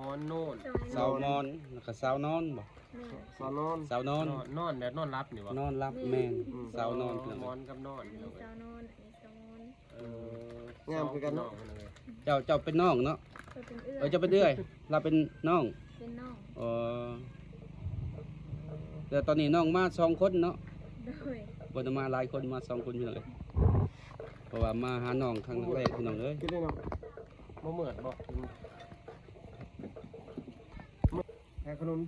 หมอนโน่น เซานอน แล้วก็เซานอนบ่ แม่น เซานอน เซานอน นอน นอนแบบนอนหลับนี่บ่ นอนหลับ แม่น แม่น อืม เซานอน อ๋อ พี่น้อง หมอนกับนอน อันนี้เซานอน อันนี้เซามอน เออ งามคือกันเนาะ เจ้า เจ้าเป็นน้องเนาะ ข้อยเป็นเอื้อย เออ เจ้าเป็นเอื้อย ลาวเป็นน้อง เป็นน้อง อ๋อ แล้วตอนนี้น้องมาสองคนเนาะ โดย บ่ได้มาหลายคน มาสองคนพี่น้องเอ้ย เพราะว่ามาหาน้องครั้งแรกพี่น้องเอ้ย กินได้เนาะ บ่เมิดบ่ ขายขนม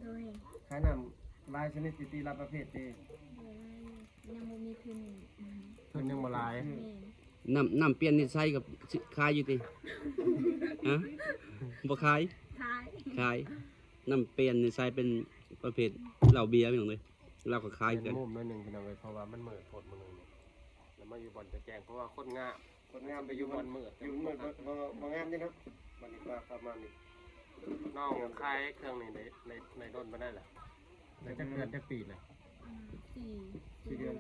โดย ขายน้ำหลายชนิดติ หลายประเภทติ โดย ยังบ่มีทุน ทุนยังบ่หลาย แม่น น้ำ น้ำเปลี่ยนนิสัยกับขายอยู่ติ ฮะ บ่ขาย ขาย ขาย น้ำเปลี่ยนนิสัยเป็นประเภทเหล้าเบียร์พี่น้องเอ้ย ลาวก็ขายคือกัน เปลี่ยนมุมหน่อยหนึ่งพี่น้องเอ้ย เพราะว่ามันมืดโพดมื้อหนึ่งนี่ แล้วมาอยู่บ่อนแจ้งๆ เพราะว่าคนงาม คนงามไปอยู่บ่อนมืด อยู่มืดบ่ บ่ บ่งามเด้เนาะ บัดนี้มาประมาณนี้ น้องขายเครื่องนี่ได้ ได้ ได้โดนปานใดล่ะ ได้จักเดือนจักปีล่ะ อืม สี่ สี่เดือน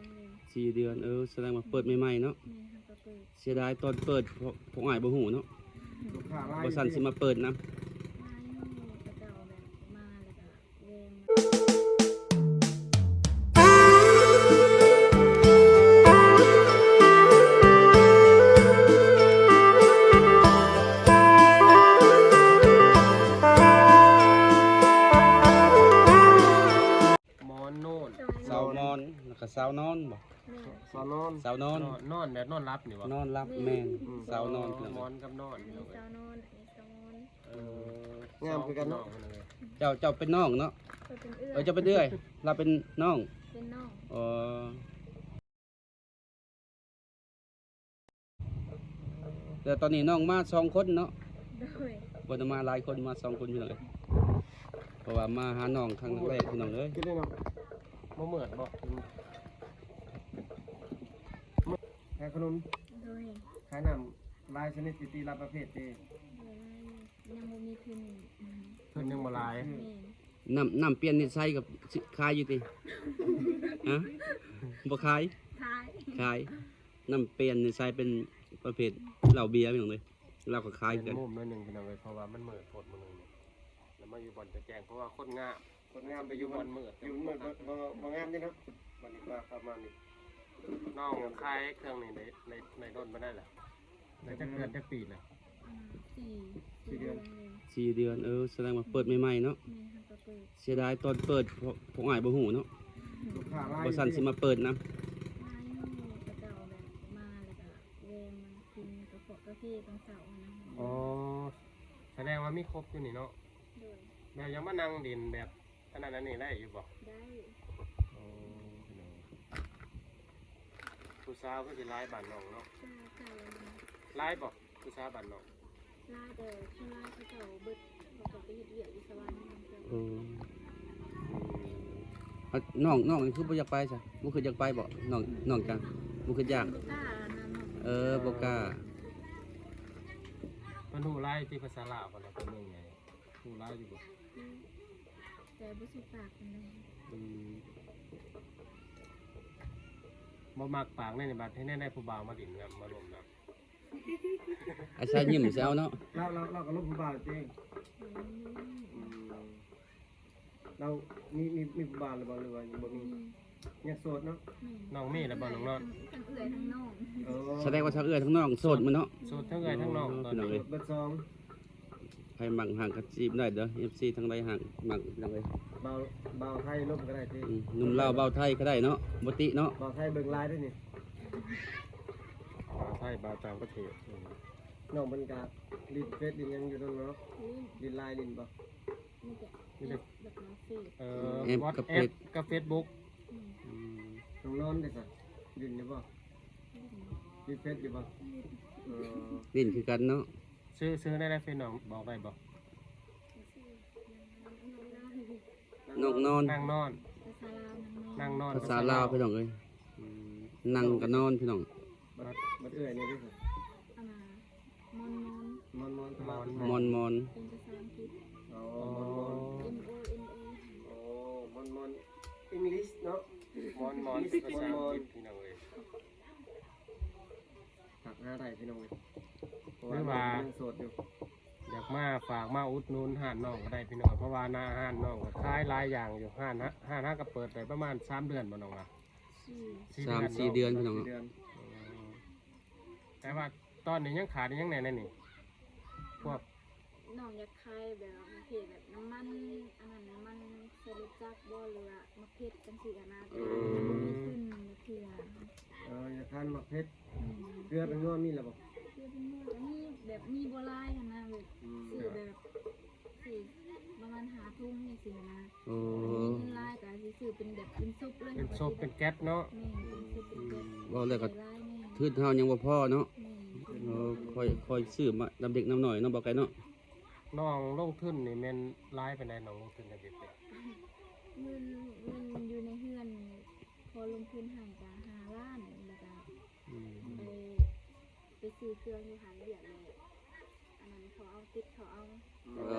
สี่เดือน เออ แสดงว่าเปิดใหม่ๆ เนาะ แม่น เฮาก็เปิด เสียดายตอนเปิดพวก พวกอ้ายบ่ฮู้เนาะ ลูกค้าหลายอยู่ บ่ซั่นสิมาเปิดนำ หลายอยู่ เขาเจ้าแบบมาแล้วก็ หมอนโน่น เซานอน แล้วก็เซานอนบ่ แม่น เซานอน เซานอน นอน นอนแบบนอนหลับนี่บ่ นอนหลับ แม่น แม่น อืม เซานอน อ๋อ พี่น้อง หมอนกับนอน อันนี้เซานอน อันนี้เซานอน เออ งามคือกันเนาะ เจ้า เจ้าเป็นน้องเนาะ ข้อยเป็นเอื้อย เออ เจ้าเป็นเอื้อย ลาวเป็นน้อง เป็นน้อง อ๋อ แล้วตอนนี้น้องมาสองคนเนาะ โดย บ่ได้มาหลายคน มาสองคนพี่น้องเอ้ย เพราะว่ามาหาน้องครั้งแรกพี่น้องเอ้ย กินได้เนาะ บ่เมิดบ่ ขายขนม โดย ขายน้ำหลายชนิดติ หลายประเภทติ โดย ยังบ่มีทุน ทุนยังบ่หลาย แม่น น้ำ น้ำเปลี่ยนนิสัยกับขายอยู่ติ ฮะ บ่ขาย ขาย ขาย น้ำเปลี่ยนนิสัยเป็นประเภทเหล้าเบียร์พี่น้องเอ้ย ลาวก็ขายคือกัน เปลี่ยนมุมหน่อยหนึ่งพี่น้องเอ้ย เพราะว่ามันมืดโพดมื้อหนึ่งนี่ แล้วมาอยู่บ่อนแจ้งๆ เพราะว่าคนงาม คนงามไปอยู่บ่อนมืด อยู่มืดบ่ บ่ บ่งามเด้เนาะ บัดนี้มาประมาณนี้ น้องขายเครื่องนี่ได้ ได้ ได้โดนปานใดล่ะ ได้จักเดือนจักปีล่ะ อืม สี่ สี่เดือน สี่เดือน เออ แสดงว่าเปิดใหม่ๆ เนาะ แม่น เฮาก็เปิด เสียดายตอนเปิดพวก พวกอ้ายบ่ฮู้เนาะ ลูกค้าหลายอยู่ บ่ซั่นสิมาเปิดนำ หลายอยู่ เขาเจ้าแบบมาแล้วก็แวะมากินกาแฟ กาแฟตอนเช้าหั้นนะ อ๋อ แสดงว่ามีครบอยู่นี่เนาะ โดย แบบยังมานั่งเล่นแบบ อันนั้นอันนี้ได้อยู่บ่ ได้ โอ้ พี่น้อง ผู้สาวคือสิหลายบ้านน้องเนาะ จ้า จ้า หลายบ่ ผู้สาวบ้านน้อง หลาย แต่ส่วนหลายเขาเจ้าเบิด เขาเจ้าไปเฮ็ดเวียกอยู่สวรรค์ อืม อ่ะ น้อง น้องนี่คือบ่อยากไปซะ บ่คิดอยากไปบ่ น้อง น้องจัง บ่คิดอยาก บ่กล้านะน้อง เออ บ่กล้า เพิ่นฮู้หลายติ ภาษาลาว เพิ่นน่ะ เพิ่นเมืองใหญ่ ฮู้หลายอยู่บ่ อืม แต่บ่สุภาพปานใด อืม บ่มักปากแน่นี่ บัดเฮ็ดแนวใดผู้บ่าวมาหลิ้นนำ มาลมนำ อาศัยยิ้มแซวเนาะ ลาว ลาว ลาวก็ลมผู้บ่าวติ อืม อืม ลาวมี มี มีผู้บ่าวแล้วบ่ หรือว่ายังบ่มี อืม ยังโสดเนาะ แม่น น้องมีแล้วบ่น้องนอน ทั้ง ทั้งเอื้อยทั้งน้อง เออ แสดงว่าทั้งเอื้อยทั้งน้องโสดหมดเนาะ โสดทั้งเอื้อยทั้งน้อง โอ้ ตอนนี้ พี่น้องเอ้ย เบิดสอง ไผมักฮักก็จีบได้เด้อ เอฟซี ทางใดฮักมักพี่น้องเอ้ย บ่าว บ่าวไทยลมก็ได้ติ อืม หนุ่มลาวบ่าวไทยก็ได้เนาะ บ่ติเนาะ บ่าวไทยเบิ่งหลายเด้นี่ บ่าวไทย บ่าวต่างประเทศ อืม น้องเพิ่นก็หลิ้นเฟซหลิ้นหยังอยู่นั่นเนาะ หลิ้น หลิ้นไลน์หลิ้นบ่ มีแต่ มีแต่ แอปแบบว่าเฟซ เออ แอปกับเฟซ WhatsApp กับ Facebook อืม อืม น้องนอนเด้ซะ หลิ้นอยู่บ่ หลิ้น หลิ้นเฟซอยู่บ่ หลิ้น เออ หลิ้นคือกันเนาะ ชื่อ ชื่อใน ในเฟซน้องบอกได้บ่ ชื่อ นางนอน นางนอน ภาษาลาว นางนอน นางนอน ภาษาลาว ภาษาลาว พี่น้องเอ้ย อืม นั่งก็นอนพี่น้อง บัด บัดเอื้อยนี่เด้ซะ อันน่ะ มอนมอน มอนมอน มอนมอน มอนมอน เป็นภาษาอังกฤษ อ๋อ มอนมอน M O N E อ๋อ มอนมอน English เนาะ มอนมอน English เป็นภาษาอังกฤษ มอนมอน พี่น้องเอ้ย ทักหาได้พี่น้องเอ้ย เพราะว่า หรือว่า น้องยังโสดอยู่ ຢາກມາຝາກມາອຸດໜູນຮ້ານນ້ອງກໍໄດ້ພີ່ນ້ອງ ເພາະວ່າໜ້າຮ້ານນ້ອງກໍຂາຍຫຼາຍຢ່າງຢູ່. ຮ້ານ ຮ້ານເຮົາກໍເປີດໄດ້ປະມານສາມເດືອນບໍ່ນ້ອງລະ? ສີ່ ສາມສີ່ເດືອນພີ່ນ້ອງ. ສີ່ເດືອນ. ແຕ່ວ່າຕອນນີ້ຍັງຂາດອີ່ຫຍັງແດ່ແນວນີ້? ພວກ ນ້ອງຢາກຂາຍແບບປະເພດແບບນ້ຳມັນ ອັນນັ້ນ ນ້ຳມັນໃສ່ລົດຈັກບໍ ຫຼືວ່າໝາກເຜັດຈັ່ງຊີ້ຫັ້ນນະ ແຕ່ວ່າຍັງບໍ່ມີທຶນຈັກເທື່ອ. ເອີ ຢາກຂາຍໝາກເຜັດ. ອືມ ເກືອແປ້ງນົວມີແລ້ວບໍ່? ເກືອແປ້ງນົວກໍມີ ແບບມີບໍ່ຫຼາຍຫັ້ນນະ ແບບ ອືມ ຊື້ແບບ ຊື້ປະມານຫ້າຖົງຈັ່ງຊີ້ຫັ້ນນະ. ໂອ້ ຄັນມີເງິນຫຼາຍກໍຊິຊື້ເປັນແບບເປັນຊຸບເລີຍ ເປັນຊຸບເປັນແກັດເນາະ. ແມ່ນ ເປັນຊຸບເປັນແກັດ. ອືມ ເວົ້າແລ້ວກໍ ໄດ້ຫຼາຍແນ່ ທຶນເຮົາຍັງບໍ່ພໍເນາະ. ແມ່ນ. ໂອ້ ຄ່ອຍ ຄ່ອຍຊື້ມານຳເດັກນຳນ້ອຍເນາະ ບໍ່ໄກເນາະ. ນ້ອງລົງທຶນນີ້ແມ່ນຫຼາຍປານໃດ? ນ້ອງລົງທຶນຈັກເດັກ? ເງິນ ເງິນຢູ່ໃນເຮືອນນີ້ ພໍລົງທຶນໃຫ້ກໍຫ້າລ້ານ ແລ້ວກໍ ອືມ ໄປ ໄປຊື້ເຄື່ອງຢູ່ຮ້ານວຽກນີ້ ອັນນັ້ນເຂົາເອົາ ຕິດເຂົາເອົາ. ເອີ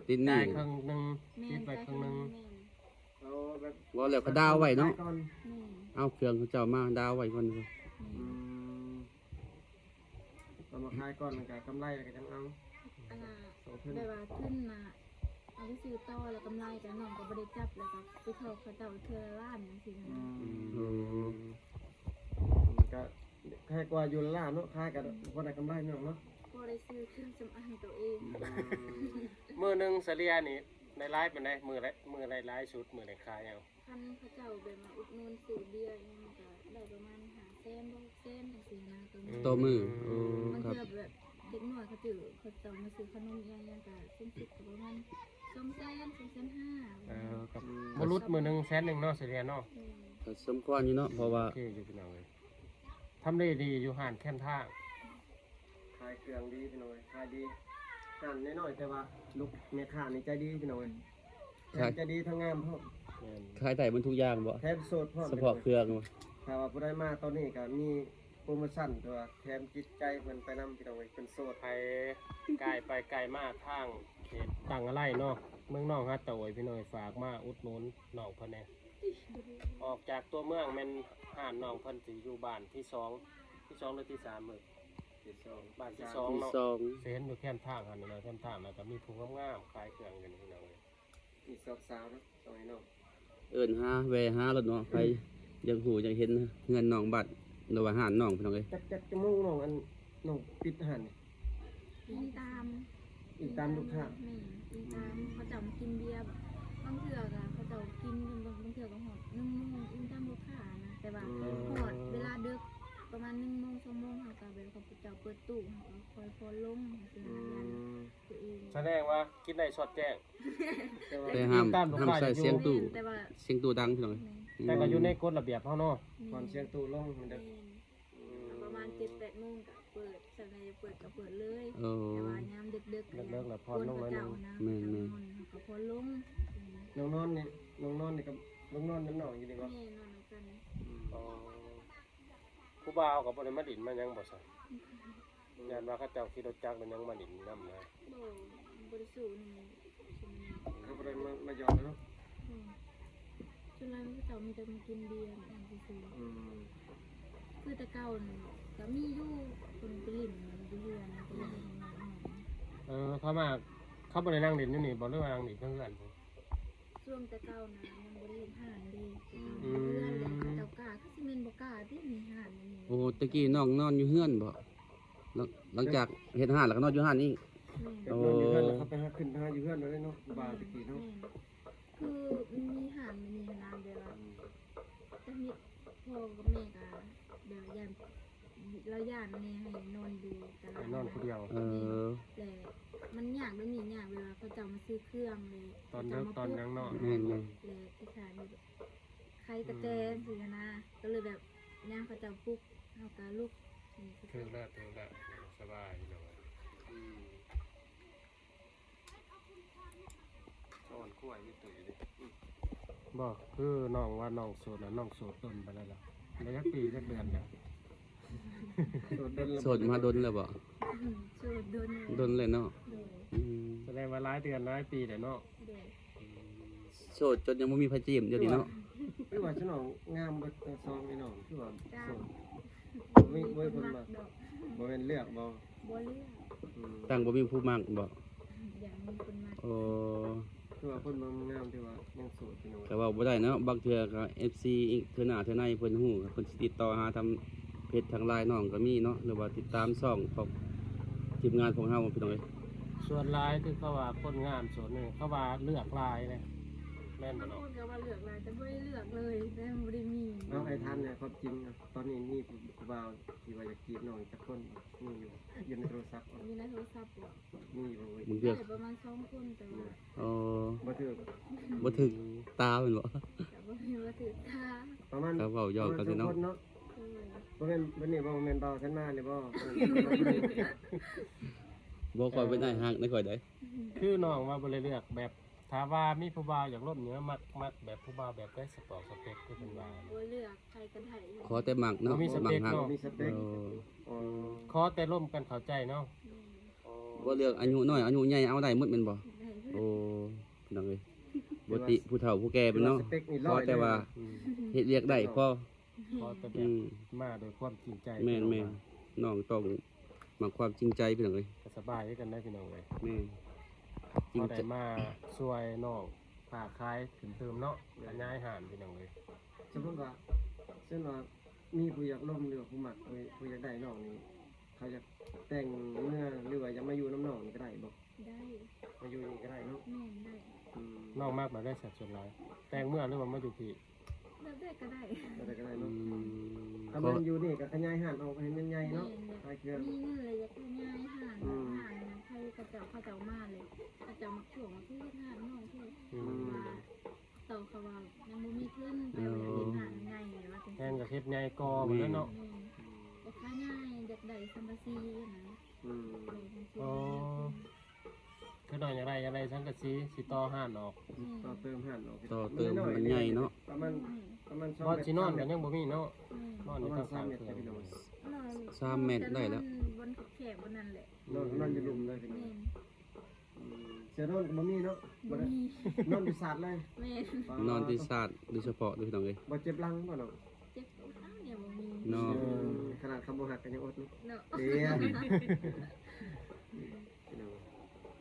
ຕິດໜີ້ ຈ່າຍເຄິ່ງໜຶ່ງ ແມ່ນ ຕິດໄວ້ເຄິ່ງໜຶ່ງ. ແມ່ນ. ເອົາແບບ ເວົ້າແລ້ວກໍດາວໄວ້ເນາະ. ແມ່ນ. ເອົາເຄື່ອງເຂົາເຈົ້າມາດາວໄວ້ກ່ອນ. ອືມ ອືມ ເອົາມາຂາຍກ່ອນ ແລ້ວກໍກຳໄລ ແລ້ວກໍຈັ່ງເອົາ. ອັນນ່າ ແບບວ່າທຶນນະ ເອົາໄປຊື້ຕໍ່ ແລ້ວກຳໄລກໍນ້ອງກໍບໍ່ໄດ້ຈັບ ແລ້ວກໍໄປຂໍເຂົາເຈົ້າເທື່ອລະລ້ານຈັ່ງຊີ້ນະ. ອືມ ອືມ ກໍໃຫ້ກວ່າຢູ່ລະລ້ານເນາະ ຂາຍກໍ ອືມ ພໍໄດ້ກຳໄລເນາະ ພໍໄດ້ຊື້ເຄື່ອງສຳອາງໃຫ້ຕົວເອງ. ອືມ ມື້ໜຶ່ງສະເລ່ຍນີ້ໄດ້ຫຼາຍປານໃດ? ມື້ລະ ມື້ລະຫຼາຍສຸດ ມື້ໄດ້ຂາຍເອົາ? ຄັນເຂົາເຈົ້າແບບວ່າອຸດໜູນຊື້ເບຍອີ່ຫຍັງ ມັນກໍໄດ້ປະມານຫ້າແສນ ຫົກແສນ ຈັ່ງຊີ້ນະ ຕໍ່ມື້. ອືມ ໂອ້ ບາງເທື່ອແບບເດັກນ້ອຍເຂົາເຈົ້າ ເຂົາເຈົ້າມາຊື້ຂະໜົມອີ່ຫຍັງ ຫຍັງກໍສູງສຸດກໍປະມານສອງແສນ ສອງແສນຫ້າ. ເອີ ກໍ ອືມ ບໍ່ຫຼຸດມື້ໜຶ່ງແສນໜຶ່ງເນາະ ສະເລ່ຍເນາະ. ແມ່ນ. ກໍສົມຄວນຢູ່ເນາະ ເພາະວ່າ ໂອເຄຢູ່ພີ່ນ້ອງເອີຍ. ທຳເລດີຢູ່ ຮ້ານແຄມທາງ. ຂາຍເຄື່ອງດີພີ່ນ້ອງເອີຍ ຂາຍດີ ຮ້ານນ້ອຍໆ ແຕ່ວ່າລູກແມ່ຄ້ານີ້ໃຈດີພີ່ນ້ອງເອີຍ. ຂາຍ ແຖມໃຈດີທັງງາມພ້ອມ. ແມ່ນ. ຂາຍໄດ້ໝົດທຸກຢ່າງບໍ່? ແຖມໂສດພ້ອມ. ສະເພາະເຄື່ອງບໍ່? ຖ້າວ່າຜູ້ໃດມາຕອນນີ້ກໍມີໂປຣໂມຊັນ ແຕ່ວ່າແຖມຈິດໃຈເພິ່ນໄປນຳພີ່ນ້ອງເອີຍ ເພິ່ນໂສດ. ໃຜກາຍໄປກາຍມາທາງເຂດຕັງອາໄລເນາະ ເມືອງນອງຫາດຕະໂອຍ ພີ່ນ້ອງເອີຍ ຝາກມາອຸດໜູນນ້ອງເພິ່ນແດ່. ອອກຈາກຕົວເມືອງແມ່ນຮ້ານນ້ອງເພິ່ນຊິຢູ່ບ້ານທີສອງ ທີສອງ ຫຼື ທີສາມ ມື້ ທີສອງ ບ້ານທີສອງເນາະ ທີສອງ ຊິເຫັນຢູ່ແຄມທາງຫັ້ນນະ ແຄມທາງ ແລ້ວກໍມີຜູ້ງາມໆຂາຍເຄື່ອງຢູ່ນີ້ພີ່ນ້ອງເອີຍ. ມີສອງສາວເນາະ ສອງອ້າຍນ້ອງ ເອີ້ນຫາ ແວ່ຫາໂລດເນາະ ໃຜຢາກຮູ້ຢາກເຫັນເຮືອນນ້ອງບັດ ຫຼືວ່າຮ້ານນ້ອງພີ່ນ້ອງເອີຍ. ຈັກ ຈັກ ຈັກໂມງນ້ອງ ອັນ ນ້ອງປິດຮ້ານນີ້? ອີງຕາມ ອີງຕາມລູກຄ້າ. ແມ່ນ ອີງຕາມເຂົາເຈົ້າມາກິນເບຍ ບາງເທື່ອກໍເຂົາເຈົ້າກິນ ບາງ ບາງເທື່ອກໍຮອດໜຶ່ງໂມງ ອີງຕາມລູກຄ້ານະ ແຕ່ວ່າ ອືມ ຮອດເວລາເດິກປະມານໜຶ່ງໂມງ ສອງໂມງ ເຮົາກໍແບບເຂົາເຈົ້າເປີດຕູ້ ເຮົາກໍຄ່ອຍຜ່ອນລົງ ອືມ ຕົວເອງ. ສະແດງວ່າກິນໄດ້ຊອດແຈ້ງ ແຕ່ວ່າ ແຕ່ຫ້າມ ຫ້າມໃຊ້ສຽງຕູ້ ແມ່ນ ແຕ່ວ່າສຽງຕູ້ດັງພີ່ນ້ອງ. ແມ່ນ ແຕ່ກໍຢູ່ໃນກົດລະບຽບເຮົາເນາະ ຜ່ອນສຽງຕູ້ລົງ ມັນຈະ ແມ່ນ ອືມ ປະມານເຈັດແປດໂມງກໍເປີດ ສ່ວນໃຫຍ່ເປີດກໍເປີດເລີຍ. ເອີ ແຕ່ວ່າຍາມເດິກໆ ເດິກໆ ແລ້ວຜ່ອນລົງໜ້ອຍໜຶ່ງ. ແມ່ນໆ ເຮົາກໍຜ່ອນລົງ. ອືມ ນ້ອງນອນນີ້ ນ້ອງນອນນີ້ກໍ ນ້ອງນອນນຳນ້ອງຢູ່ນີ້ບໍ່? ແມ່ນ ນອນນຳກັນ. ອືມ ອໍ ຜູ້ບ່າວກໍບໍ່ໄດ້ມາຫຼິ້ນມາຫຍັງບໍ່ຊະ? ຢ້ານວ່າເຂົາເຈົ້າຂີ່ລົດຈັກແມ່ນຫຍັງມາຫຼິ້ນນຳນະ? ບໍ່ ບໍ່ໄດ້ສູ້ນຳ ເຂົາບໍ່ໄດ້ມາ ມາຢອກເນາະ. ອືມ ສ່ວນຫຼາຍເຂົາເຈົ້າມີແຕ່ມາກິນເບຍນຳຊື່ໆ. ອືມ ຄືແຕ່ເກົ່ານັ້ນກໍມີຢູ່ ເພິ່ນໄປຫຼິ້ນຢູ່ເຮືອນ ໄປຫຼິ້ນຢູ່ເຮືອນ. ເອີ ເຂົາມາ ເຂົາບໍ່ໄດ້ນັ່ງຫຼິ້ນຢູ່ນີ້ບໍ່ ຫຼືວ່ານັ່ງຫຼິ້ນເທິງເຮືອນ? ຊ່ວງແຕ່ເກົ່ານະ ຍັງບໍ່ໄດ້ເຮັດຮ້ານເດ້. ອືມ ເຮືອນແລ້ວ ເຂົາເຈົ້າກ້າ ຄືຊິແມ່ນບໍ່ກ້າຕິ ມີຮ້ານຢູ່ນີ້. ໂອ້ ແຕ່ກີ້ນ້ອງນອນຢູ່ເຮືອນບໍ່? ຫຼັງ ຫຼັງຈາກເຮັດຮ້ານແລ້ວກໍນອນຢູ່ຮ້ານອີກ? ແມ່ນ. ໂອ້ ນອນຢູ່ເຮືອນແລ້ວເຂົາໄປຫາ ຂຶ້ນໄປຫາຢູ່ເຮືອນເລີຍເນາະ ບໍ່ວ່າແຕ່ກີ້ເນາະ. ແມ່ນ ຄືມີຮ້ານແບບນີ້ນະ ແບບວ່າ ອືມ ຕາມິດ ພໍ່ກັບແມ່ກໍແບບວ່າຢ້ານ ລາວຢ້ານແດ່ໃຫ້ນອນຢູ່ຕະຫຼາດ ໃຫ້ນອນຜູ້ດຽວ. ເອີ ແລ້ວມັນຍາກ ແບບນີ້ຍາກ ແບບວ່າເຂົາເຈົ້າມາຊື້ເຄື່ອງເລີຍ ຕອນເດິກຕອນຫຍັງເນາະ. ແມ່ນໆ ແລ້ວທີ່ຂາຍມີແບບໄຂກະແຈ ອືມ ຊີ້ນະ ກໍເລີຍແບບຍາມເຂົາເຈົ້າປຸກ ເຮົາກໍລຸກ. ຖືກແລ້ວ ຖືກແລ້ວ ສະບາຍເນາະ. ອືມ ສອນຄວາຍຢູ່ຕຸ້ຍເດ້. ອືມ ບໍ່ ຄືນ້ອງວ່ານ້ອງໂສດນະ ນ້ອງໂສດດົນປານໃດລະ? ໄດ້ຈັກປີຈັກເດືອນແລ້ວ? ໂສດດົນແລ້ວ ໂສດມາດົນແລ້ວບໍ່? ອືມ ໂສດດົນແລ້ວ ດົນແລ້ວເນາະ. ໂດຍ. ອືມ ສະແດງວ່າຫຼາຍເດືອນຫຼາຍປີແລ້ວເນາະ. ໂດຍ. ອືມ ໂສດຈົນຍັງບໍ່ມີໃຜຈີບດຽວນີ້ເນາະ. ຄືວ່າຊະນ້ອງງາມເບິດທັງສອງພີ່ນ້ອງ ຄືວ່າໂສດ ບໍ່ມີ ບໍ່ມີຄົນມັກດອກ. ບໍ່ແມ່ນເລືອກບໍ່? ບໍ່ເລືອກ. ອືມ ຕັ້ງບໍ່ມີຜູ້ມັກບໍ? ຢາກມີຄົນມັກ. ໂອ້ ຄືວ່າຄົນງາມໆ ທີ່ວ່າຍັງໂສດ ພີ່ນ້ອງ ກໍເວົ້າບໍ່ໄດ້ເນາະ. ບາງເທື່ອກໍເອັຟຊີອີກ ເທື່ອໜ້າເທື່ອໃນເພິ່ນຮູ້ ເພິ່ນຊິຕິດຕໍ່ຫາທາງເພຈທາງລາຍນ້ອງກໍມີເນາະ ຫຼືວ່າຕິດຕາມຊ່ອງຂອງທີມງານຂອງເຮົາ ພີ່ນ້ອງເອີຍ. ສ່ວນຫຼາຍຄືເຂົາວ່າຄົນງາມໂສດນີ້ ເຂົາວ່າເລືອກຫຼາຍເດ້ ແມ່ນບໍ່ນ້ອງ? ບາງຄົນກໍວ່າເລືອກຫຼາຍ ແຕ່ບໍ່ໄດ້ເລືອກເລີຍ ແຕ່ບໍ່ໄດ້ມີ. ເອົາ ອ້າຍຖາມແດ່ ຄວາມຈິງ ຕອນນີ້ມີຜູ້ ຜູ້ບ່າວທີ່ວ່າຢາກຈີບນ້ອງຈັກຄົນ? ມີຢູ່ ຢູ່ໃນໂທລະສັບບໍ? ຢູ່ໃນໂທລະສັບບໍ? ມີຢູ່ບໍ່ເອີຍ? ບາງເທື່ອ ໄດ້ປະມານສອງຄົນ ແຕ່ວ່າ ໂອ້ ບໍ່ຖືກ ບໍ່ຖືກຕາແມ່ນບໍ່? ກໍບໍ່ແມ່ນບໍ່ຖືກຕາ ປະມານ ກໍເວົ້າຢອກກັນຊື່ເນາະ ປະມານສອງຄົນເນາະ. ໂດຍ ບໍ່ແມ່ນ ບໍ່ແມ່ນບ່າວສັນມານີ້ບໍ? ບໍ່ ຂ້ອຍເປັນອ້າຍຮັກໃນຂ້ອຍໃດ. ຄືນ້ອງວ່າບໍ່ໄດ້ເລືອກແບບ ຖ້າວ່າມີຜູ້ບ່າວຢາກລົມນີ້ ມັກ ມັກແບບຜູ້ບ່າວແບບໃດ ສະປອກສະເປັກ ຄືເພິ່ນວ່າ? ບໍ່ເລືອກໃຜກໍໄດ້ ຂໍແຕ່ມັກເນາະ ບໍ່ມີສະເປັກເນາະ ບໍ່ມີສະເປັກ. ໂອ້ ຂໍແຕ່ລົມກັນເຂົ້າໃຈເນາະ. ແມ່ນ ບໍ່ເລືອກອາຍຸນ້ອຍອາຍຸໃຫຍ່ ເອົາໄດ້ໝົດແມ່ນບໍ່? ໄດ້ໝົດ. ໂອ້ ພີ່ນ້ອງເອີຍ ບໍ່ຕິຜູ້ເຖົ້າຜູ້ແກ່ເພິ່ນເນາະ ຂໍແຕ່ວ່າ ອືມ ເຮັດວຽກໄດ້ພໍ. ຂໍແຕ່ແບບ ອືມ ມາດ້ວຍຄວາມຈິງໃຈ. ແມ່ນໆ ນ້ອງຕ້ອງມັກຄວາມຈິງໃຈ ພີ່ນ້ອງເອີຍ. ກໍສະບາຍຄືກັນໄດ໋ ພີ່ນ້ອງເອີຍ. ແມ່ນ ພໍໄດ້ມາຊ່ວຍນ້ອງຄ້າຂາຍຂຶ້ນຕື່ມເນາະ ຂະຫຍາຍຮ້ານ ພີ່ນ້ອງເອີຍ. ສົມມຸດວ່າ ເຊັ່ນວ່າ ມີຜູ້ຢາກລົມ ຫຼືວ່າຜູ້ມັກ ຜູ້ ຜູ້ຢາກໄດ້ນ້ອງນີ້ ເຂົາຢາກແຕ່ງເມືອ ຫຼືວ່າຢາກມາຢູ່ນຳນ້ອງນີ້ກໍໄດ້ບໍ່? ໄດ້ ມາຢູ່ນີ້ກໍໄດ້ເນາະ. ແມ່ນ ໄດ້. ອືມ ນ້ອງມັກແບບໃດຊະ ສ່ວນຫຼາຍ ແຕ່ງເມືອ ຫຼືວ່າມາຢູ່ພີ້? ແບບໃດກໍໄດ້ ແບບໃດກໍໄດ້ເນາະ. ອືມ ຖ້າແມ່ນຢູ່ນີ້ກໍຂະຫຍາຍຮ້ານອອກໃຫ້ມັນໃຫຍ່ເນາະ. ແມ່ນ ຂາຍເຄື່ອງ ມີເງິນແລ້ວຢາກຂະຫຍາຍຮ້ານ. ອືມ ຮ້ານໃຫ້ເຂົາເຈົ້າ ເຂົາເຈົ້າມາເລີຍ ເຂົາເຈົ້າມັກຊ່ວງວ່າຄືເຮັດຮ້ານນ້ອງເພິ່ນ. ອືມ ວ່າ ເຂົາ ເຂົາວ່າຍັງບໍ່ມີທຶນ ແຕ່ວ່າຢາກເຮັດຮ້ານໃຫຍ່ວ່າຈັ່ງຊີ້ ແມ່ນ ຢາກເຮັດໃຫຍ່ກໍ ແມ່ນ ແລ້ວເນາະ. ແມ່ນ ຢາກຂະຫຍາຍ ຢາກໄດ້ສັງກະສີຫັ້ນນະ. ອືມ ໂອ້ ຄືນ້ອງຢາກໄດ້ ຢາກໄດ້ສັງກະສີ ຊິຕໍ່ຮ້ານອອກ. ແມ່ນ ຕໍ່ເຕີມຮ້ານອອກ ຕໍ່ເຕີມໃຫ້ມັນໃຫຍ່ເນາະ. ປະມານ ປະມານສອງແມັດ ບ່ອນຊິນອນກໍຍັງບໍ່ມີເນາະ. ແມ່ນ ນອນຢູ່ຂ້າງໆເຄື່ອງ ສາມແມັດໄດ້ແລ້ວ ນອນບ່ອນແຄບໆ ບ່ອນນັ້ນແຫຼະ. ນອນ ນອນຢູ່ລຸ່ມເລີຍ ພີ່ນ້ອງ. ແມ່ນ ອືມ ເສື້ອນອນກໍບໍ່ມີເນາະ. ບໍ່ມີ ນອນຢູ່ສາດເລີຍ. ແມ່ນ ນອນທີ່ສາດໂດຍສະເພາະເດີ ພີ່ນ້ອງເອີຍ. ບໍ່ເຈັບຫຼັງບໍ່ນ້ອງ? ເຈັບຫຼັງຍັງບໍ່ມີເນາະ. ເອີ ຂະໜາດຄຳບໍ່ຮັກກໍຍັງອົດເນາະ ເນາະ. ເດ້ ພີ່ນ້ອງ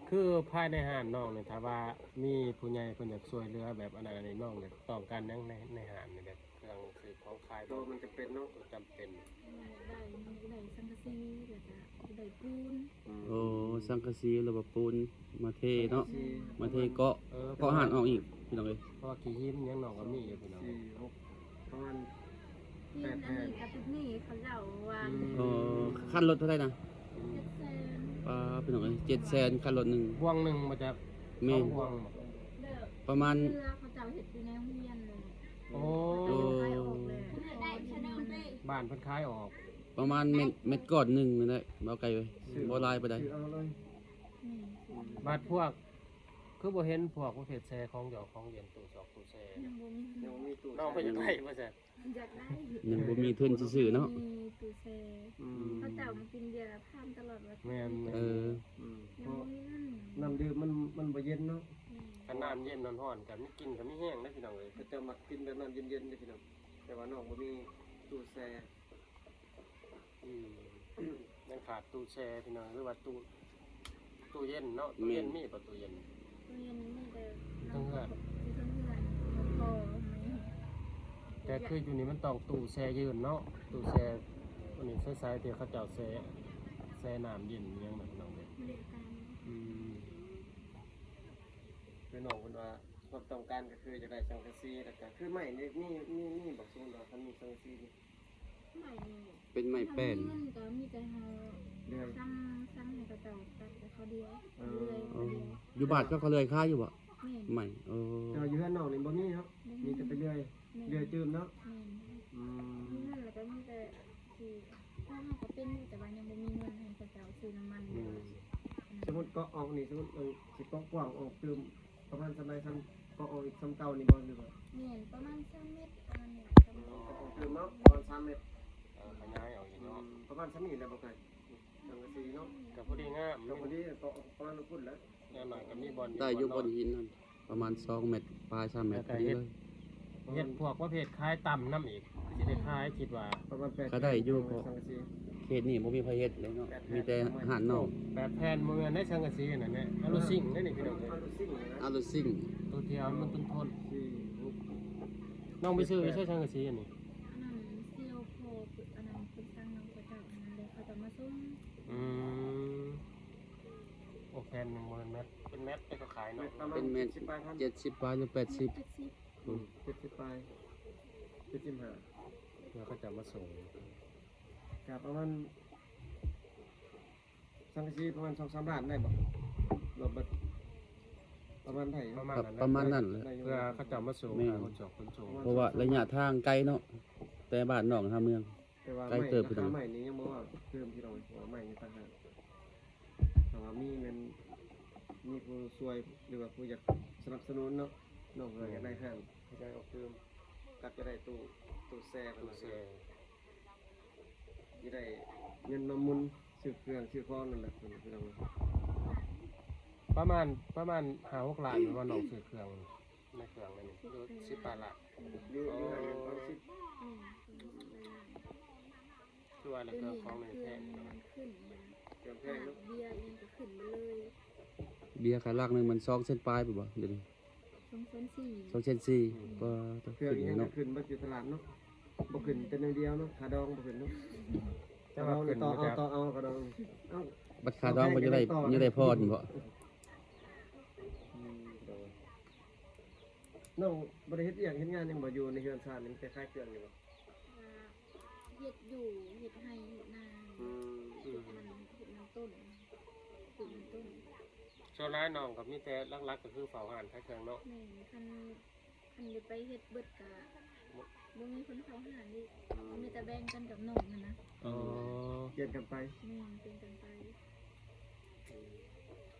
ຄືພາຍໃນຮ້ານນ້ອງນີ້ ຖ້າວ່າມີຜູ້ໃຫຍ່ເພິ່ນຢາກຊ່ວຍເຫຼືອແບບອັນນັ້ນອັນນີ້ ນ້ອງຢາກຕ້ອງການຫຍັງໃນ ໃນຮ້ານນີ້ ແບບ ເຄື່ອງຊື້ຂອງຂາຍ ໂຕມັນຈຳເປັນເນາະ ໂຕຈຳເປັນ. ໄດ້ ໄດ້ສັງກະສີ ແລ້ວກະໄດ້ປູນ. ອືມ ໂອ້ ສັງກະສີ ແລ້ວວ່າປູນ ມາເທເນາະ ມາເທເກາະ ເກາະຮ້ານອອກອີກ ພີ່ນ້ອງເອີຍ. ເພາະວ່າຂີ້ຫີນຫຍັງນ້ອງກໍມີຢູ່ ພີ່ນ້ອງ. ສີ່ ຫົກ ປະມານແປດແຜ່ນ. ອັນນີ້ກະຕິດໜີ້ເຂົາເຈົ້າວ່າ. ອືມ ໂອ້ ຄັນລົດເທົ່າໃດນະ? ເຈັດແສນ. ປ້າ ພີ່ນ້ອງເອີຍ ເຈັດແສນ ຄັນລົດໜຶ່ງ ບ່ວງໜຶ່ງມາຈາກ. ແມ່ນ ສອງບ່ວງ. ປະມານ ເຮືອເຂົາເຈົ້າເຮັດຢູ່ໃນໂຮງຮຽນ. ໂອ້ ບ້ານເພິ່ນຂາຍອອກ ປະມານເມັດ ເມັດກ້ອນໜຶ່ງນີ້ແຫຼະ ບໍ່ໄກເວີຍ ບໍ່ຫຼາຍປານໃດ. ບາດພວກ ຄືບໍ່ເຫັນພວກປະເພດແຊຂອງຢອກຂອງເຢັນ ຕູ້ຊອກຕູ້ແຊ ຍັງບໍ່ມີ. ນ້ອງເພິ່ນຢາກໄດ້ບໍ່ຊັ້ນ? ຢາກໄດ້ ຍັງບໍ່ມີທຶນຊື້ເນາະ. ມີຕູ້ແຊ. ອືມ ເຂົາເຈົ້າມາກິນເບຍແລ້ວຖາມຕະຫຼອດວ່າ. ແມ່ນ ເອີ ອືມ ຍັງບໍ່ມີເງິນ. ນ້ຳດື່ມມັນ ມັນບໍ່ເຢັນເນາະ. ແມ່ນ ຄັນນ້ຳເຢັນຮ້ອນໆ ກໍມີກິນກໍມີແຮງເດ້ ພີ່ນ້ອງເອີຍ. ເຂົາເຈົ້າມັກກິນແບບນ້ຳເຢັນໆເດ້ ພີ່ນ້ອງ. ແຕ່ວ່ານ້ອງບໍ່ມີຕູ້ແຊ່. ອືມ ຍັງຂາດຕູ້ແຊ່ ພີ່ນ້ອງ ຫຼືວ່າຕູ້ ຕູ້ເຢັນເນາະ. ແມ່ນ ຕູ້ເຢັນມີບໍ່? ຕູ້ເຢັນ ຕູ້ເຢັນມີແຕ່ ຢູ່ເທິງເຮືອນ ຢູ່ເທິງເຮືອນ ບໍ່ພໍ. ແຕ່ຄືຢູ່ນີ້ມັນຕ້ອງຕູ້ແຊ່ເຢັນເນາະ ຕູ້ແຊ່ອັນນີ້ໃສໆ ທີ່ເຂົາເຈົ້າແຊ່ ແຊ່ນ້ຳເຢັນອີ່ຫຍັງນະ ພີ່ນ້ອງເອີຍ. ອືມ ຄືນ້ອງເພິ່ນວ່າ ຄວາມຕ້ອງການກໍຄືຢາກໄດ້ສັງກະສີ ແລ້ວກໍຄືໄມ້ນີ້ ມີ ມີ ມີບໍ່? ສົມມຸດວ່າຄັນມີສັງກະສີນີ້ ໄມ້ນີ້ ເປັນໄມ້ແປ້ນ ຖ້າມີເງິນກໍມີແຕ່ເຮົາ ເລື່ອຍ ສັ່ງ ສັ່ງໃຫ້ເຂົາເຈົ້າຕັດໃຫ້ເຂົາເດືອຍ. ເອີ ເລື່ອຍ ອໍ ຢູ່ບ້ານເຂົາກໍເລື່ອຍຂາຍຢູ່ບໍ່? ແມ່ນ ໄມ້. ໂອ້ ແຕ່ວ່າຢູ່ເຮືອນນ້ອງນີ້ບໍ່ມີເນາະ. ບໍ່ມີ ມີແຕ່ໄປເລື່ອຍ. ແມ່ນ ເລື່ອຍຕື່ມເນາະ. ແມ່ນ ອືມ ມີເງິນແລ້ວກໍມີແຕ່ຊິ ເຮົາກໍເປັນຢູ່ ແຕ່ວ່າຍັງບໍ່ມີເງິນໃຫ້ເຂົາເຈົ້າຊື້ນ້ຳມັນ. ແມ່ນ ສົມມຸດເກາະອອກນີ້ ສົມມຸດ ເອີ ຊິເກາະກວ້າງອອກຕື່ມ ປະມານສ່ຳໃດ? ສ່ຳ ກໍອອກອີກສ່ຳເກົ່ານີ້ບໍ່ ຫຼືວ່າ? ແມ່ນ ປະມານສາມແມັດ ປະມານນີ້ແຫຼະ. ອໍ ກໍອອກຕື່ມເນາະ ປະມານສາມແມັດ. ເອີ ຂະຫຍາຍອອກອີກເນາະ. ອືມ ປະມານສ່ຳນີ້ແຫຼະ ບໍ່ໄກ ສັງກະສີເນາະ ກໍພໍດີງາມ ກໍພໍດີ ກໍປະມານພຸ້ນແຫຼະ. ຢ່າງໜ້ອຍກໍມີບ່ອນ ໄດ້ຢູ່ບ່ອນຫີນຫັ້ນ ປະມານສອງແມັດປາຍ ສາມແມັດ ແລ້ວກໍເຮັດ ເຮັດພວກປະເພດຂາຍຕ່ຳນຳອີກ ຊິໄດ້ຂາຍ ຄິດວ່າ ປະມານແປດ ກໍໄດ້ຢູ່ ແປດ ພວກສັງກະສີ. ເຂດນີ້ບໍ່ມີໃຜເຮັດເດ້ເນາະ ມີແຕ່ຮ້ານນ້ອງ. ແປດແຜ່ນ ບໍ່ແມ່ນໄດ້ສັງກະສີນັ້ນແຫຼະ ອາລູຊິງເດ້ນີ້ພີ່ນ້ອງເອີຍ ອາລູຊິງ ໂຕທີ່ເອົາມັນທົນໆ. ນ້ອງໄປຊື້ຢູ່ໃສສັງກະສີອັນນີ້? ອັນນັ້ນ ເຊວພໍ ອັນນັ້ນເພິ່ນສັ່ງນຳເຂົາເຈົ້າ ອັນນັ້ນເດ້ ເຂົາເຈົ້າມາສົ່ງ. ອືມ ໂອ້ ແຜ່ນໜຶ່ງບໍ່ແມ່ນແມັດ ເປັນແມັດທີ່ເຂົາຂາຍເນາະ ເປັນແມັດ ເຈັດສິບປາຍ ເຈັດສິບປາຍ ຫຼື ແປດສິບ ອືມ ເຈັດສິບປາຍ ເຈັດສິບຫ້າ ເພື່ອເຂົາເຈົ້າມາສົ່ງ ກະປະມານ ສັງກະສີປະມານສອງສາມລ້ານໄດ້ບໍ່? ລວມເບິດ ປະມານໄດ້ ປະມານນັ້ນ ປະມານນັ້ນແຫຼະ ເພື່ອເຂົາເຈົ້າມາສົ່ງ ແມ່ນ ຫາຄົນຈອກຂົນສົ່ງ ເພາະວ່າໄລຍະທາງໄກເນາະ ແຕ່ບ້ານນອກຫາເມືອງ ແຕ່ວ່າໄກເຕີບ ໄມ້ ພີ່ນ້ອງ ລາຄາໄມ້ນີ້ຍັງບໍ່ວ່າເພີ່ມ ພີ່ນ້ອງ ເພາະວ່າໄມ້ຍັງຕ່າງຫາກ ຖ້າວ່າມີແມ່ນ ມີຜູ້ຊ່ວຍ ຫຼືວ່າຜູ້ຢາກສະໜັບສະໜູນເນາະ ນ້ອງກໍຢາກໄດ້ຮ້ານ ຢາກອອກຕື່ມ ກັບຈະໄດ້ຕູ້ ຕູ້ແຊ່ ຕູ້ແຊ່ ຊິໄດ້ເງິນມາໝູນຊື້ເຄື່ອງຊື້ຂອງນັ້ນແຫຼະ ພີ່ນ້ອງ. ປະມານ ປະມານຫ້າຫົກລ້ານ ແມ່ນບໍ່ນ້ອງ ຊື້ເຄື່ອງ ໃນເຄື່ອງອັນນີ້ ຫຼື ສິບປາຍລ້ານ ຢູ່ ຢູ່ຫັ້ນປະມານສິບ ອືມ ຄືວ່າແລ້ວ ເຄື່ອງຂອງນີ້ແພງ ເຄື່ອງແພງເນາະ ເບຍອີ່ຫຍັງກໍຂຶ້ນມາເລີຍ ເບຍກະລັກໜຶ່ງມັນສອງແສນປາຍພຸ້ນບໍ່ ດຽວນີ້ ສອງແສນສີ່ ສອງແສນສີ່ ອືມ ປາດ ເຄື່ອງອີ່ຫຍັງກໍຂຶ້ນເບິດຢູ່ຕະຫຼາດເນາະ ບໍ່ຂຶ້ນແຕ່ແນວດຽວເນາະ ຄ່າດອງບໍ່ຂຶ້ນເນາະ ແຕ່ວ່າຂຶ້ນ ຕໍ່ເອົາ ຕໍ່ເອົາ ຄ່າດອງ ເອົ້າ ບັດຄ່າດອງບໍ່ ຍັງໄດ້ ຍັງໄດ້ຜ່ອນບໍ່? ອືມ ນ້ອງບໍ່ໄດ້ເຮັດວຽກເຮັດງານຫຍັງບໍ່ ຢູ່ໃນເຮືອນຊານນີ້ ມີແຕ່ຂາຍເຄື່ອງນີ້ບໍ່? ກະເຮັດຢູ່ ເຮັດໄຮ່ເຮັດນາ ອືມ ເຮັດມັນ ເຮັດມັນຕົ້ນ ປູກມັນຕົ້ນ. ສ່ວນຫຼາຍນ້ອງກໍມີແຕ່ຫຼັກໆກໍຄືເຝົ້າຮ້ານຂາຍເຄື່ອງເນາະ. ແມ່ນ ຄັນ ຄັນໄດ້ໄປເຮັດເບິດກະບໍ່ມີຄົນເຂົ້າຮ້ານອີກ ອືມ ມີແຕ່ແບ່ງກັນກັບນ້ອງຫັ້ນນະ. ອໍ ປ່ຽນກັນໄປ. ແມ່ນ ປ່ຽນກັນໄປ. ອືມ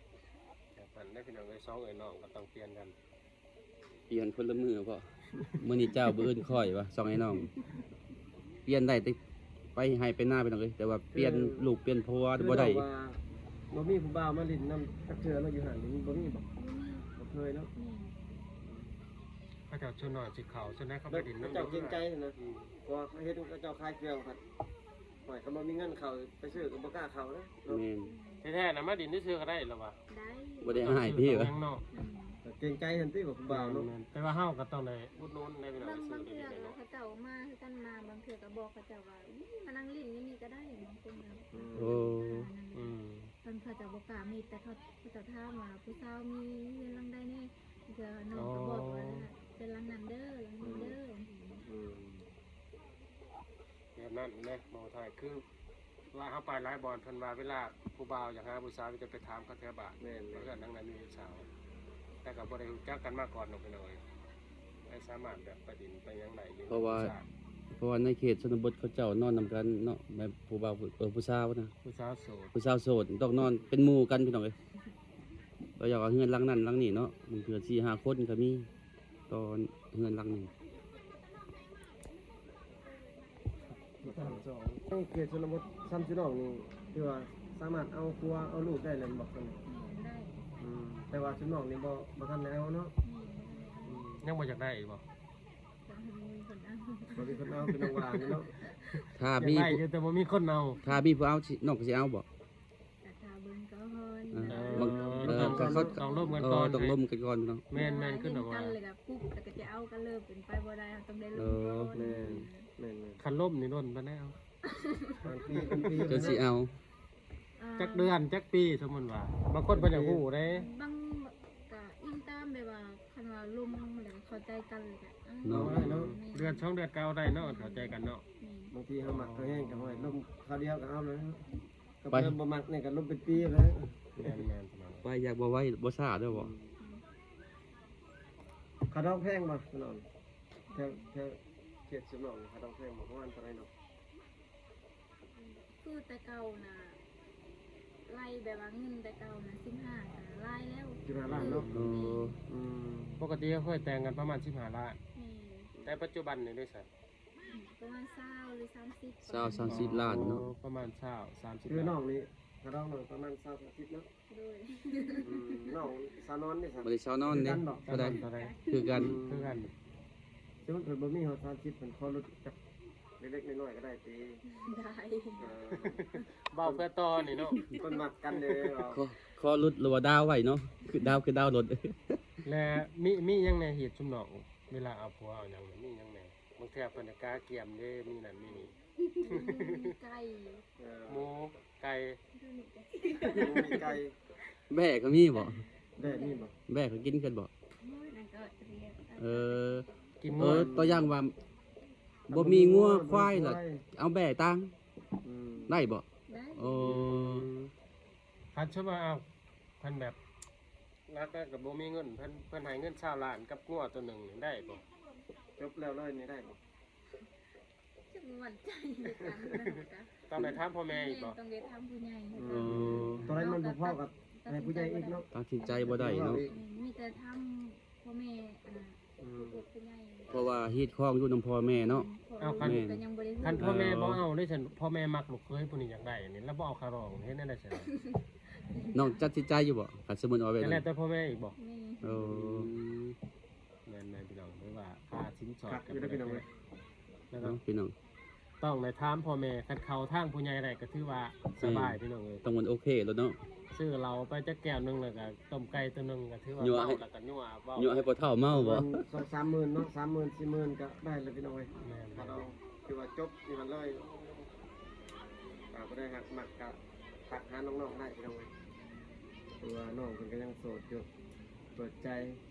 ແບບນັ້ນເດ້ພີ່ນ້ອງເອີຍ ສອງເອື້ອຍນ້ອງກໍຕ້ອງປ່ຽນກັນ. ປ່ຽນຄົນລະມື້ເພາະ ມື້ນີ້ເຈົ້າ ມື້ອື່ນຂ້ອຍວ່າ ສອງອ້າຍນ້ອງ ປ່ຽນໄດ້ແຕ່ໄປໄຮ່ໄປນາພີ່ນ້ອງເອີຍ ແຕ່ວ່າປ່ຽນ ຄື ລູກປ່ຽນຜົວບໍ່ໄດ້ ຄືວ່າບໍ່ມີຜູ້ບ່າວມາຫຼິ້ນນຳຈັກເທື່ອເນາະ ຢູ່ຫັ້ນນີ້ບໍ່ມີບໍ່? ບໍ່ເຄີຍເນາະ. ແມ່ນ ເຂົາເຈົ້າສ່ວນໜ້ອຍຊິເຂົ້າ ສ່ວນໃຫຍ່ເຂົາໄປຫຼິ້ນນຳ ເຂົາເຈົ້າເກງໃຈຫັ້ນນະ ອືມ ເພາະວ່າເຂົາເຫັນເຂົາເຈົ້າຂາຍເຄື່ອງພັດ ໂອ້ຍ ຄັນບໍ່ມີເງິນເຂົ້າໄປຊື້ກໍບໍ່ກ້າເຂົ້າເດ້. ແມ່ນ ແທ້ໆນະ ມາດິນຊື່ໆກໍໄດ້ລະວ່າ ໄດ້ ບໍ່ໄດ້ອ້າຍຕິ ຫຍັງເນາະ ອືມ ເກງໃຈຫັ້ນຕິວ່າຜູ້ບ່າວເນາະ. ແມ່ນໆ ແຕ່ວ່າເຮົາກໍຕ້ອງໄດ້ອຸດໜູນໄດ້ພີ່ນ້ອງ ບາງເທື່ອເຂົາເຈົ້າມາຄືກັນ ມາບາງເທື່ອກໍບອກເຂົາເຈົ້າວ່າ ມານັ່ງຫຼິ້ນຢູ່ນີ້ກໍໄດ້ ບາງຄົນກໍ ໂອ້ ອືມ ເພິ່ນເຂົາເຈົ້າບໍ່ກ້າ ມີແຕ່ເຂົາ ເຂົາເຈົ້າຖາມວ່າຜູ້ສາວມີເຮືອນຫຼັງໃດແດ່ ບາງເທື່ອນ້ອງກໍບອກວ່າ ເປັນຫຼັງນັ້ນເດີ ຫຼັງນີ້ເດີ ອືມ ແບບນັ້ນແຫຼະ ເວົ້າທ້າຍຄືວ່າເຮົາໄປຫຼາຍບ່ອນ ເພິ່ນວ່າເວລາຜູ້ບ່າວຢາກຫາຜູ້ສາວ ມີແຕ່ໄປຖາມເຂົາແຖວບ້ານ ແມ່ນໆ ວ່າເຮືອນຫຼັງນັ້ນມີຜູ້ສາວ ແຕ່ກໍບໍ່ໄດ້ຮູ້ຈັກກັນມາກ່ອນດອກພີ່ນ້ອງເອີຍ ໄດ້ສາມາດແບບໄປດິນໄປຫຍັງໄດ້ຢູ່ ເພາະວ່າ ເພາະວ່າໃນເຂດຊົນນະບົດເຂົາເຈົ້ານອນນຳກັນເນາະ ແບບຜູ້ບ່າວ ເອີ ຜູ້ສາວນະ ຜູ້ສາວໂສດ ຜູ້ສາວໂສດຕ້ອງນອນເປັນໝູ່ກັນພີ່ນ້ອງເອີຍ ກໍຢາກວ່າເຮືອນຫຼັງນັ້ນຫຼັງນີ້ເນາະ ບາງເທື່ອສີ່ຫ້າຄົນກໍມີ ຕໍ່ເຮືອນຫຼັງໜຶ່ງ. ເຂດຊົນນະບົດຊ່ຳຊຸມນ້ອງນີ້ ຖືວ່າສາມາດເອົາຜົວເອົາລູກໄດ້ແລ້ວແມ່ນບໍ່? ອືມ ໄດ້ ອືມ ແຕ່ວ່າຊຸມນ້ອງນີ້ບໍ່ ບໍ່ທັນໄດ້ເອົາເນາະ. ອືມ ອືມ ຍັງບໍ່ຢາກໄດ້ອີກບໍ່? ບໍ່ມີຄົນເອົາ ບໍ່ມີຄົນເອົາ ເປັນນ້ອງວ່າງເນາະ. ຖ້າມີ ຢາກໄດ້ຢູ່ ແຕ່ບໍ່ມີຄົນເອົາ ຖ້າມີຜູ້ເອົາ ຊິ ນ້ອງກໍຊິເອົາບໍ່? ກະຖ້າເບິ່ງກ່ອນ ເອີ ເອີ ບາງ ເອີ ຕ້ອງລົມກັນກ່ອນ ເອີ ຕ້ອງລົມກັນກ່ອນເນາະ. ແມ່ນໆ ຄືວ່າ ແລ້ວກໍປຸບ ແລ້ວກໍຈະເອົາກັນເລີຍ ເປັນໄປບໍ່ໄດ້ ເຮົາຕ້ອງໄດ້ລົມກ່ອນ. ເອີ ແມ່ນໆ ຄັນລົມນີ້ດົນປານໃດເອົາ? ປານປີ ເປັນປີ ຈົນຊິເອົາ ອ່າ ຈັກເດືອນ ຈັກປີ ສົມມຸດວ່າ ບາງຄົນເພິ່ນຢາກຮູ້ເດ້. ບາງ ກະອີງຕາມແບບວ່າ ຄັນວ່າລົມແລ້ວເຂົ້າໃຈກັນ ແລ້ວກະ ເນາະ ເອົາໄດ້ເນາະ. ແມ່ນ ເດືອນສອງເດືອນກໍເອົາໄດ້ເນາະ ຄັນເຂົ້າໃຈກັນເນາະ. ແມ່ນ ບາງທີເຮົາມັກເຂົາແຮງກໍ ໂອ້ຍ ລົມຄາວດຽວກໍເອົາແລ້ວ ກໍ ໄປ ເພິ່ນບໍ່ມັກນີ້ກໍລົມເປັນປີແລ້ວ. ແມ່ນໆ ໄປຢາກບໍ່ໄວບໍ່ຊ້າເດີບໍ່? ອືມ ອືມ ຄ່າດອງແພງບໍ່ນ້ອງ? ແຖວ ແຖວເຂດຊຸມນ້ອງນີ້ຄ່າດອງແພງບໍ່? ປະມານເທົ່າໃດເນາະ? ຄືແຕ່ເກົ່ານະ ໄລ່ແບບວ່າເງິນແຕ່ເກົ່ານະ ສິບຫ້າ ກໍຫຼາຍແລ້ວ ສິບຫ້າລ້ານເນາະ. ອືມ ອືມ ປົກກະຕິເຮົາເຄີຍແຕ່ງກັນປະມານສິບຫ້າລ້ານ. ແມ່ນ ແຕ່ປັດຈຸບັນນີ້ເດ້ຊະ? ປະມານຊາວ ຫຼື ສາມສິບ ຊາວ ສາມສິບລ້ານເນາະ. ໂອ້ ປະມານຊາວ ສາມສິບ ຄືນ້ອງນີ້ ຄ່າດອງນ້ອງປະມານຊາວ ສາມສິບເນາະ. ໂດຍ ອືມ ນ້ອງສາວນອນເດ້ຊະ? ບໍ່ໄດ້ສາວນອນເດ້ ຄືກັນບໍ່? ເທົ່າໃດ? ເທົ່າໃດ? ຄືກັນ ອືມ ຄືກັນ. ສົມມຸດເພິ່ນບໍ່ມີຮອດສາມສິບ ເພິ່ນຂໍຫຼຸດຈັກ ເລັກໆນ້ອຍໆກໍໄດ້ຕິ? ໄດ້ ເອີ ເວົ້າເພື່ອຕໍ່ນີ້ເນາະ ເພິ່ນມັກກັນເດ້ ຂໍ ຂໍຫຼຸດ ຫຼືວ່າດາວໄວ້ເນາະ ຄືດາວ ຄືດາວລົດ. ແລະ ມີ ມີຫຍັງແດ່ ຮີດຊຸມນ້ອງ ເວລາເອົາຜົວເອົາຫຍັງ ມີຫຍັງແດ່? ບາງເທື່ອເພິ່ນກະກະກຽມເດ້ ມີນັ້ນມີນີ້ ມີໄກ່ ເອີ ໝູ ໄກ່ ໝູ ມີໄກ່ ແບ້ກໍມີບໍ່? ແບ້ມີບໍ່? ແບ້ກໍກິນຄືບໍ່? ເອີ ກິນ ເອີ ງົວ ຕົວຢ່າງວ່າ ບໍ່ມີງົວຄວາຍລະ ເອົາແບ້ຕ່າງ ອືມ ໄດ້ບໍ່? ໄດ້ ໂອ້ ອືມ ຄັນສົມມຸດວ່າ ເອົາ ຄັນແບບ ຫຼັກໆກໍບໍ່ມີເງິນ ເພິ່ນ ເພິ່ນໃຫ້ເງິນຊາວລ້ານກັບງົວຕົວໜຶ່ງນີ້ໄດ້ບໍ່? ຈົບແລ້ວເລີຍນີ້ໄດ້ບໍ່? ຈັກບໍ່ໝັ້ນໃຈຄືກັນ ຕ້ອງໄດ້ຖາມພໍ່ແມ່ອີກບໍ່? ແມ່ນ ຕ້ອງໄດ້ຖາມຜູ້ໃຫຍ່ຄືກັນ ໂອ້ ຕົວໃດມັນບໍ່ພໍກໍໃຫ້ຜູ້ໃຫຍ່ອີກເນາະ ຕັດສິນໃຈບໍ່ໄດ້ເນາະ ແມ່ນ ມີແຕ່ຖາມພໍ່ແມ່ ອັນນັ້ນ ອືມ ຜູ້ໃຫຍ່ ເພາະວ່າຮີດຄອງຢູ່ນຳພໍ່ແມ່ເນາະ ແມ່ນ ເອົາ ຄັນ ແມ່ນ ກໍຍັງບໍ່ໄດ້ຮູ້ ຄັນພໍ່ແມ່ ເອີ ບໍ່ເອົາເດ້ຊັ້ນ ພໍ່ແມ່ມັກລູກເຂີຍຜູ້ນີ້ຢາກໄດ້ນີ້ ແລ້ວບໍ່ເອົາຄ່າດອງ ເຮັດແນວໃດຊັ້ນ? ນ້ອງຕັດສິນໃຈຢູ່ບໍ່? ຄັນສົມມຸດວ່າແບບນັ້ນ ກໍແລ້ວແຕ່ພໍ່ແມ່ອີກບໍ່? ແມ່ນ ໂອ້ ອືມ ແມ່ນໆ ພີ່ນ້ອງ ຫຼືວ່າຄ່າສິນສອດ ຄັກຢູ່ເດ້ພີ່ນ້ອງເອີຍ ແລ້ວກໍ ເນາະ ພີ່ນ້ອງ ຕ້ອງໄດ້ຖາມພໍ່ແມ່ ຄັນເຂົ້າທາງຜູ້ໃຫຍ່ໄດ້ກໍຖືວ່າສະບາຍ ແມ່ນ ພີ່ນ້ອງເອີຍ ຕ້ອງມັນໂອເຄໂລດເນາະ ຊື້ເຫຼົ້າໄປຈັກແກ້ວໜຶ່ງ ແລ້ວກໍຕົ້ມໄກ່ຕົວໜຶ່ງ ກໍຖືວ່າເມົາ ແລ້ວກໍຍົວະເວົ້າ ຍົວະໃຫ້ພໍ່ເຖົ້າເມົາບໍ່? ປະມານສອງສາມໝື່ນເນາະ ສາມໝື່ນ ສີ່ໝື່ນ ກໍໄດ້ແລ້ວພີ່ນ້ອງເອີຍ ແມ່ນ ຄັນເອົາຖືວ່າຈົບຢູ່ຫັ້ນເລີຍ ຖ້າຜູ້ໃດຫາກມັກກໍທັກຫານ້ອງໆໄດ້ພີ່ນ້ອງເອີຍ ເພາະວ່ານ້ອງເພິ່ນກໍຍັງໂສດຢູ່ ເປີດໃຈ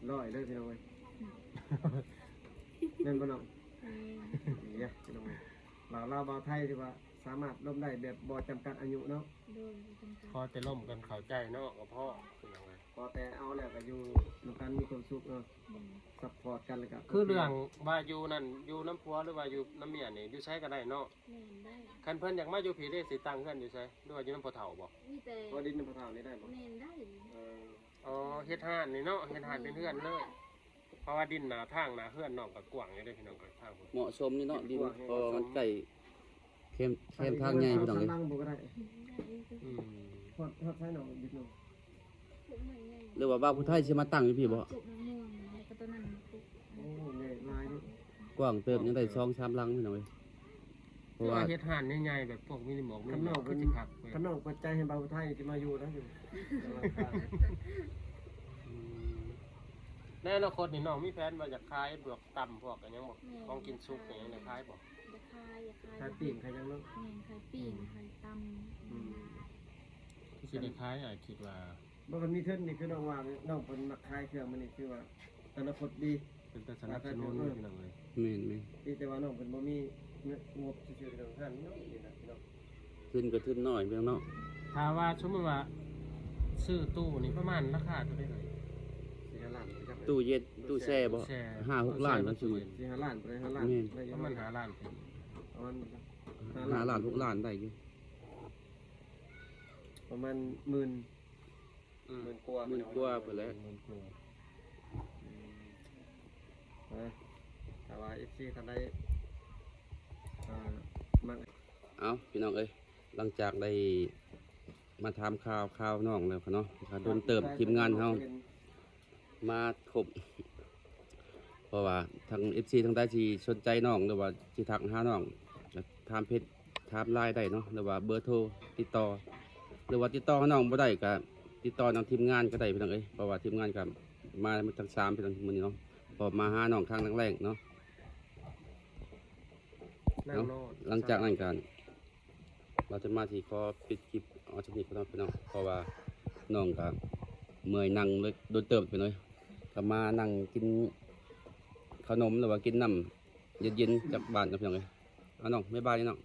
ຮ້ອຍເລີຍພີ່ນ້ອງເອີຍ ແມ່ນບໍ່ນ້ອງ? ແມ່ນ ເອີຍ ພີ່ນ້ອງເອີຍ ບ່າວລາວບ່າວໄທ ຖືວ່າສາມາດລົມໄດ້ແບບບໍ່ຈຳກັດອາຍຸເນາະ ໂດຍ ບໍ່ຈຳກັດ ຂໍແຕ່ລົມກັນເຂົ້າໃຈເນາະກໍພໍ ພີ່ນ້ອງເອີຍ ຂໍແຕ່ເອົາແລ້ວກໍຢູ່ນຳກັນມີຄວາມສຸກເນາະ ແມ່ນ ຊັບພອດກັນ ແລ້ວກໍ ຄືເລື່ອງວ່າຢູ່ນັ້ນ ຢູ່ນຳຜົວ ຫຼືວ່າຢູ່ນຳເມຍນີ້ ຢູ່ໃສກໍໄດ້ເນາະ ແມ່ນ ໄດ້ ຄັນເພິ່ນຢາກມາຢູ່ພີ້ເດ້ ຊິຕັ້ງເຮືອນຢູ່ໃສ ຫຼືວ່າຢູ່ນຳພໍ່ເຖົ້າບໍ່? ມີແຕ່ ຂໍດິນນຳພໍ່ເຖົ້ານີ້ໄດ້ບໍ່? ແມ່ນ ໄດ້ ເອີ ອໍ ເຮັດຮ້ານນີ້ເນາະ ເຮັດຮ້ານເປັນເຮືອນເລີຍ ເພາະວ່າດິນໜ້າທາງໜ້າເຮືອນນ້ອງກໍກວ້າງຢູ່ເດ້ພີ່ນ້ອງເອີຍ ທາງພຸ້ນ ເໝາະສົມນີ້ເນາະ ດິນ ເພາະວ່າມັນໃກ້ແຄມ ແຄມທາງໃຫຍ່ພີ່ນ້ອງເອີຍ ອືມ ຮອດ ຮອດໃສນ້ອງ ດິນນ້ອງ ຫຼືວ່າບ່າວຜູ້ໄທຊິມາຕັ້ງຢູ່ພີ້ບໍ່? ປູກໝາກມ່ວງ ແລ້ວກໍຕົວນັ້ນປູກ ໂອ້ ໃຫຍ່ຫຼາຍເນາະ ກວ້າງເຕີບ ຍັງໄດ້ສອງສາມຫຼັງພີ່ນ້ອງເອີຍ ເພາະວ່າ ຄືວ່າເຮັດຮ້ານໃຫຍ່ໆ ແບບພວກມີໝອກມີ ຄັນນ້ອງເພິ່ນ ຄືຊິຄັກເວີຍ ຄັນນ້ອງເປີດໃຈໃຫ້ບ່າວໄທຊິມາຢູ່ນະ ຢູ່ ອືມ ໃນອະນາຄົດນີ້ນ້ອງມີແຜນວ່າຢາກຂາຍພວກຕຳພວກຫຍັງບໍ່? ແມ່ນ ຂອງກິນສຸກຫຍັງໄດ້ຂາຍບໍ່? ຢາກຂາຍ ຢາກຂາຍ ຂາຍປີ້ງຂາຍຫຍັງເນາະ ແມ່ນ ຂາຍປີ້ງ ອືມ ຂາຍຕຳ ອືມ ຄືຊິໄດ້ຂາຍ ອ້າຍຄິດວ່າ ບໍ່ ຄັນມີທຶນນີ້ຄືນ້ອງວ່າ ນ້ອງເພິ່ນມັກຂາຍເຄື່ອງ ມື້ນີ້ຄືວ່າອະນາຄົດດີ ເປັນຕາສະໜັບສະໜູນ ເອີ ພີ່ນ້ອງເອີຍ ແມ່ນໆ ຕິແຕ່ວ່ານ້ອງເພິ່ນບໍ່ມີເງິນງົບຊື່ໆ ພີ່ນ້ອງ ຮ້ານນ້ອຍນີ້ນະພີ່ນ້ອງ ທຶນກໍທຶນນ້ອຍພີ່ນ້ອງເນາະ ຖ້າວ່າສົມມຸດວ່າຊື້ຕູ້ນີ້ປະມານລາຄາເທົ່າໃດເອີຍ? ສີ່ຫ້າລ້ານ ຕູ້ເຢັນ ຕູ້ແຊ່ບໍ່? ແຊ່ ຫ້າຫົກລ້ານ ສີ່ຫ້າລ້ານ ປະມານຫ້າລ້ານ ປະມານຫ້າລ້ານ ປະມານຫ້າລ້ານ ຫົກລ້ານໄດ້ຢູ່ ປະມານໝື່ນ ອືມ ໝື່ນກວ່າ ໝື່ນກວ່າພຸ້ນແຫຼະ ໝື່ນກວ່າ ອືມ ເອີ ຖ້າວ່າເອັຟຊີທ່ານໃດ ອ່າ ມັກ ເອົ້າ ພີ່ນ້ອງເອີຍ ຫຼັງຈາກໄດ້ມາຖາມຂ່າວ ຂ່າວນ້ອງແລ້ວເນາະ ກໍດົນເຕີບທີມງານເຮົາມາຄົບ ເພາະວ່າທາງເອັຟຊີທາງໃດທີ່ສົນໃຈນ້ອງ ຫຼືວ່າຊິທັກຫານ້ອງ ກໍຖາມເພຈ ຖາມໄລນ໌ໄດ້ເນາະ ຫຼືວ່າເບີໂທຕິດຕໍ່ ຫຼືວ່າຕິດຕໍ່ຫານ້ອງບໍ່ໄດ້ກໍຕິດຕໍ່ນຳທີມງານກໍໄດ້ພີ່ນ້ອງເອີຍ ເພາະວ່າທີມງານກໍມາໝົດທັງສາມພີ່ນ້ອງມື້ນີ້ເນາະ ເພາະມາຫານ້ອງຄັ້ງແລກເນາະ ເນາະ ຫຼັງຈາກນັ້ນກໍ ບ່າວຈຳມາຊິຂໍປິດຄລິບເອົາສ່ຳນີ້ກ່ອນເນາະພີ່ນ້ອງ ເພາະວ່ານ້ອງກໍເມື່ອຍນັ່ງດົນເຕີບພີ່ນ້ອງເອີຍ ກໍມານັ່ງກິນເຂົ້າໜົມ ຫຼືວ່າກິນນ້ຳເຢັນໆຈາກບ້ານເນາະພີ່ນ້ອງເອີຍ ເອົານ້ອງ ບາຍບາຍເນາະ.